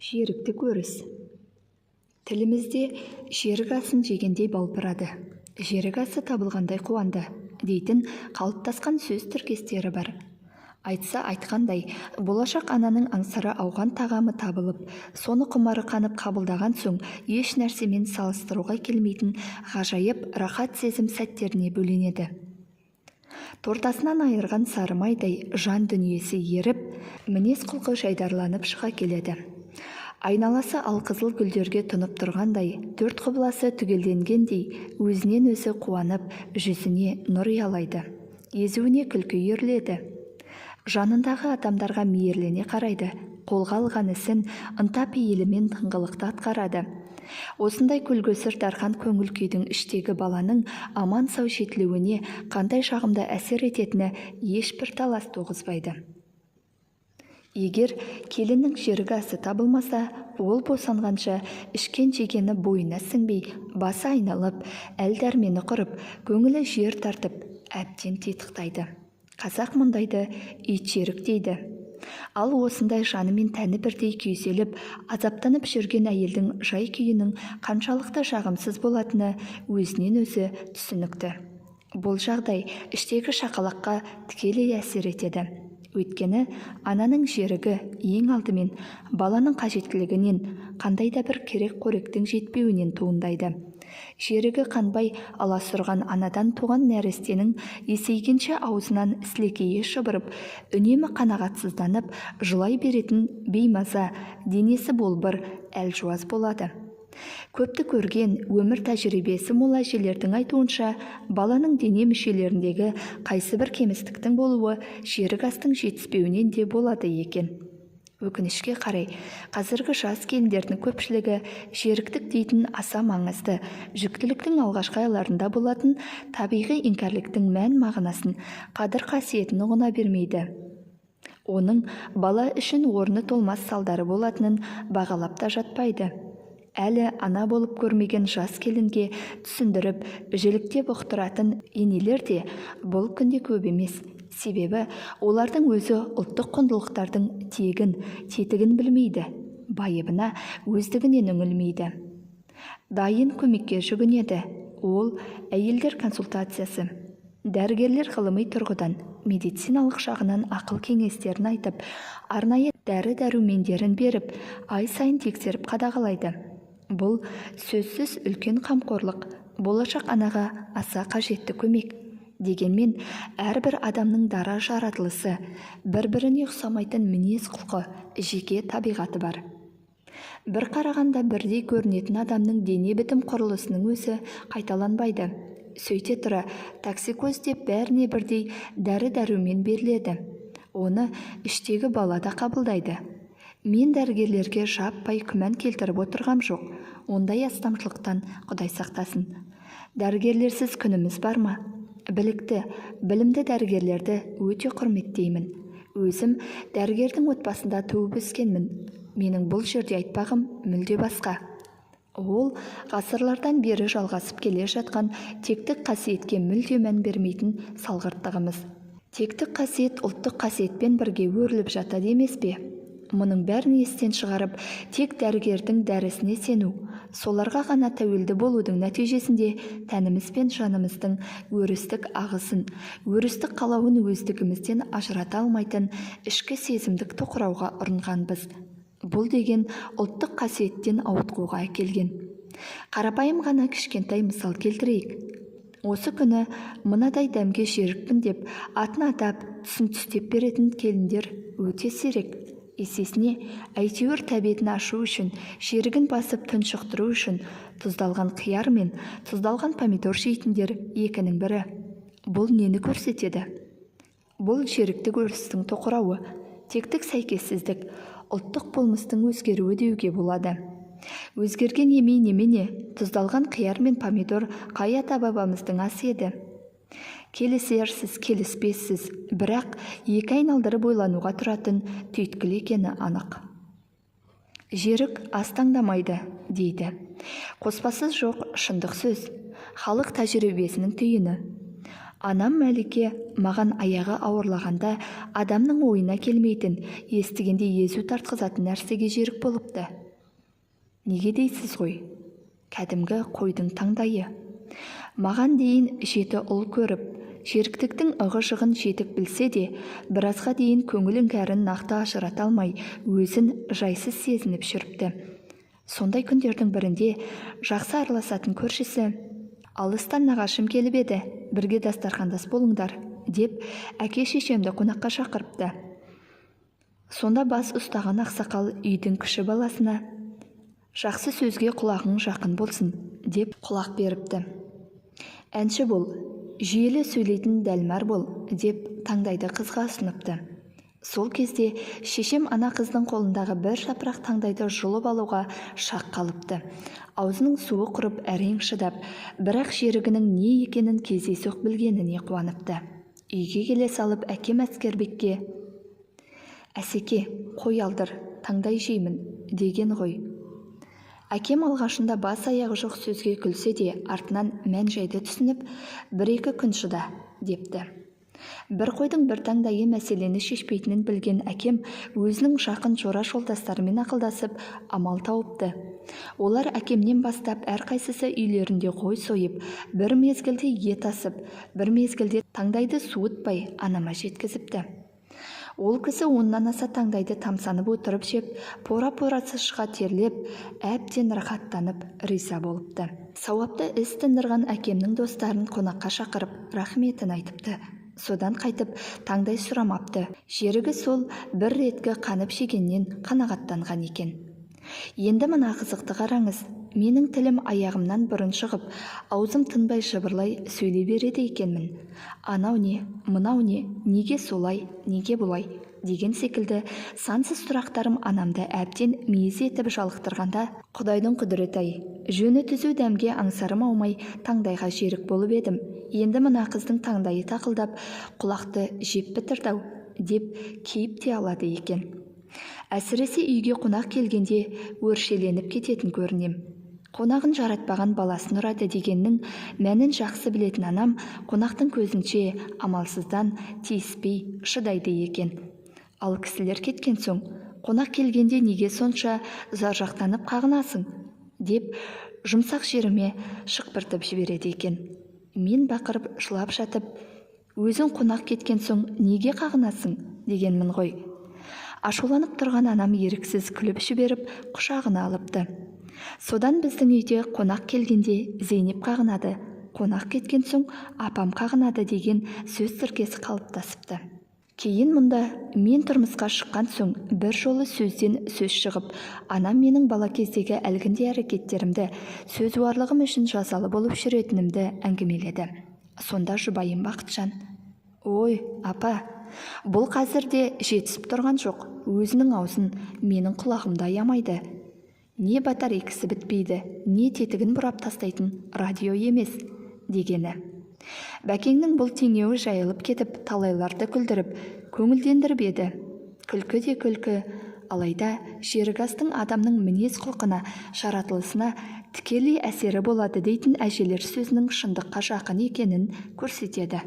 Жеріктік өріс. Тілімізде «Жерік асын жегендей балбырады», «Жерік асы табылғандай қуанды» дейтін қалыптасқан сөз тіркестері бар. Айтса айтқандай, болашақ ананың аңсары ауған тағамы табылып, соны құмары қанып қабылдаған соң еш нәрсемен салыстыруға келмейтін ғажайып рахат сезім сәттеріне бөленеді. Тортасынан айырған сары майдай жан дүниесі еріп, мінез-құлқы жайдарланып шыға келеді. Айналасы алқызыл гүлдерге тұнып тұрғандай, төрт құбыласы түгелденгендей өзінен өзі қуанып, жүзіне нұр ұялайды, езуіне күлкі үйіріледі. Жанындағы адамдарға мейірлене қарайды, қолға алған ісін ынта-пейілімен тыңғылықты атқарады. Осындай көлгөсір дархан көңіл күйдің іштегі баланың аман-сау жетілуіне қандай жағымды әсер ететіні ешбір талас туғызбайды. Егер келіннің жерік асы табылмаса, ол босанғанша ішкен-жегені бойына сіңбей, басы айналып, әл-дәрмені құрып, көңілі жер тартып, әбден титықтайды. Қазақ мұндайды итжерік дейді. Ал осындай жаны мен тәні бірдей күйзеліп, азаптанып жүрген әйелдің жай-күйінің қаншалықты жағымсыз болатыны өзінен өзі түсінікті. Бұл жағдай іштегі шақалаққа тікелей әсер етеді. Өйткені ананың жерігі ең алдымен баланың қажеттілігінен, қандай да бір керек-қоректің жетпеуінен туындайды. Жерігі қанбай аласұрған анадан туған нәрестенің есейгенше аузынан сілекейі шұбырып, үнемі қанағатсызданып, жылай беретін беймаза, денесі болбыр, әлжуаз болады. Көпті көрген, өмір тәжірибесі мол әжелердің айтуынша, баланың дене мүшелеріндегі қайсыбір кемістіктің болуы жерік астың жетіспеуінен де болады екен. Өкінішке қарай, қазіргі жас келіндердің көпшілігі жеріктік дейтін аса маңызды, жүктіліктің алғашқы айларында болатын табиғи іңкәрліктің мән-мағынасын, қадір-қасиетін ұғына бермейді. Оның бала үшін орны толмас салдары болатынын бағалап та жатпайды. Әлі ана болып көрмеген жас келінге түсіндіріп, жіліктеп ұқтыратын енелер де бұл күнде көп емес. Себебі олардың өзі ұлттық құндылықтардың тегін, тетігін білмейді, байыбына өздігінен үңілмейді. Дайын көмекке жүгінеді. Ол әйелдер консультациясы. Дәрігерлер ғылыми тұрғыдан, медициналық жағынан ақыл кеңестерін айтып, арнайы дәрі-дәрумендерін беріп, ай сайын тексеріп қадағалайды. Бұл сөзсіз үлкен қамқорлық, болашақ анаға аса қажетті көмек. Дегенмен әрбір адамның дара жаратылысы, бір-біріне ұқсамайтын мінез-құлқы, жеке табиғаты бар. Бір қарағанда бірдей көрінетін адамның дене бітім құрылысының өзі қайталанбайды. Сөйте тұра, токсикоз деп бәріне бірдей дәрі-дәрумен беріледі. Оны іштегі бала да қабылдайды. Мен дәрігерлерге жаппай күмән келтіріп отырғам жоқ. Ондай астамшылықтан Құдай сақтасын. Дәрігерлерсіз күніміз бар ма? Білікті, білімді дәрігерлерді өте құрметтеймін. Өзім дәрігердің отбасында туып өскенмін. Менің бұл жерде айтпағым мүлде басқа. Ол ғасырлардан бері жалғасып келе жатқан тектік қасиетке мүлде мән бермейтін салғырттығымыз. Тектік қасиет ұлттық қасиетпен бірге өріліп жатады емес пе? Мұның бәрін естен шығарып, тек дәрігердің дәрісіне сену, соларға ғана тәуелді болудың нәтижесінде тәніміз бен жанымыздың өрістік ағысын, өрістік қалауын өздігімізден ажырата алмайтын ішкі сезімдік тоқырауға ұрынғанбыз. Бұл деген ұлттық қасиеттен ауытқуға әкелген. Қарапайым ғана кішкентай мысал келтірейік. Осы күні мынадай дәмге жерікпін деп атын атап, түсін түстеп беретін келіндер өте сирек. Есесіне әйтеуір тәбетін ашу үшін, жерігін басып тұншықтыру үшін тұздалған қияр мен тұздалған помидор жейтіндер екінің бірі. Бұл нені көрсетеді? Бұл жеріктік өрістің тоқырауы, тектік сәйкессіздік, ұлттық болмыстың өзгеруі деуге болады. Өзгерген емей немене, тұздалған қияр мен помидор қай ата-бабамыздың асы еді? Келісерсіз, келіспессіз, бірақ екі айналдырып ойлануға тұратын түйткіл екені анық. Жерік ас таңдамайды, дейді. Қоспасыз жоқ шындық сөз. Халық тәжірибесінің түйіні. Анам Мәлике маған аяғы ауырлағанда адамның ойына келмейтін, естігенде езу тартқызатын нәрсеге жерік болыпты. Неге дейсіз ғой? Кәдімгі қойдың таңдайы. Маған дейін 7 ұл көріп, жеріктіктің ығы-жығын жетік білсе де, біразға дейін көңіл іңкәрін нақты ажырата алмай, өзін жайсыз сезініп жүріпті. Сондай күндердің бірінде жақсы араласатын көршісі: «Алыстан нағашым келіп еді, бірге дастархандас болыңдар», деп әке шешемді қонаққа шақырыпты. Сонда бас ұстаған ақсақал үйдің кіші баласына: «Жақсы сөзге құлағың жақын болсын», деп құлақ беріпті. «Әнші бол, жүйелі сөйлейтін дәлмар бол», деп таңдайды қызға ұсыныпты. Сол кезде шешем ана қыздың қолындағы бір жапырақ таңдайды жұлып алуға шақ қалыпты. Аузының суы құрып әрең шыдап, бірақ жерігінің не екенін кездейсоқ білгеніне қуаныпты. Үйге келе салып әкем Әскербекке: «Әсеке, қой алдыр, таңдай жеймін», деген ғой. Әкем алғашында бас аяғы жоқ сөзге күлсе де, артынан мән-жайды түсініп, «Бір-екі күн шыда», депті. Бір қойдың бір таңдайы мәселені шешпейтінін білген әкем өзінің жақын жора жолдастарымен ақылдасып, амал тауыпты. Олар әкемнен бастап әрқайсысы үйлерінде қой сойып, бір мезгілде ет асып, бір мезгілде таңдайды суытпай анама жеткізіпті. Ол кісі 10-нан аса таңдайды тамсанып отырып жеп, пора-порасы шыға терлеп, әбден рахаттанып риза болыпты. Сауапты іс тындырған әкемнің достарын қонаққа шақырып, рахметін айтыпты. Содан қайтып таңдай сұрамапты. Жерігі сол бір реткі қанып жегеннен қанағаттанған екен. Енді мына қызықты қараңыз. Менің тілім аяғымнан бұрын шығып, аузым тынбай жыбырлай сөйлей береді екенмін. Анау не, мынау не, неге солай, неге бұлай деген секілді сансыз сұрақтарым анамды әбден мезі етіп жалықтырғанда, Құдайдың құдіреті-ай, жөні түзу дәмге аңсарым аумай таңдайға жерік болып едім. Енді мына қыздың таңдайы тақылдап, құлақты жеп бітірді-ау, деп кейіп те алады екен. Әсіресе үйге қонақ келгенде өршеленіп кететін көрінем. Қонағын жаратпаған баласын ұрады дегеннің мәнін жақсы білетін анам қонақтың көзінше амалсыздан тиіспей шыдайды екен. Ал кісілер кеткен соң, қонақ келгенде неге сонша заржақтанып қағынасың, деп жұмсақ жеріме шықпыртып жібереді екен. Мен бақырып жылап жатып, өзің қонақ кеткен соң неге қағынасың дегенмін ғой. Ашуланып тұрған анам еріксіз күліп жіберіп, құшағына алыпты. Содан біздің үйде қонақ келгенде Зейнеп қағынады, қонақ кеткен соң апам қағынады деген сөз тіркесі қалыптасыпты. Кейін мұнда мен тұрмысқа шыққан соң бір жолы сөзден сөз шығып, анам менің бала кездегі әлгіндей әрекеттерімді, сөзуарлығым үшін жазалы болып жүретінімді әңгімеледі. Сонда жұбайым Бақытжан: «Ой, апа, бұл қазірде жетісіп тұрған жоқ, өзінің аузын менің құлағымда аямайды. Не батарейкасы бітпейді, не тетігін бұрап тастайтын радио емес», дегені. Бәкеңнің бұл теңеуі жайылып кетіп, талайларды күлдіріп, көңілдендіріп еді. Күлкі де күлкі, алайда жерік астың адамның мінез құлқына, жаратылысына тікелей әсері болады дейтін әжелер сөзінің шындыққа жақын екенін көрсетеді.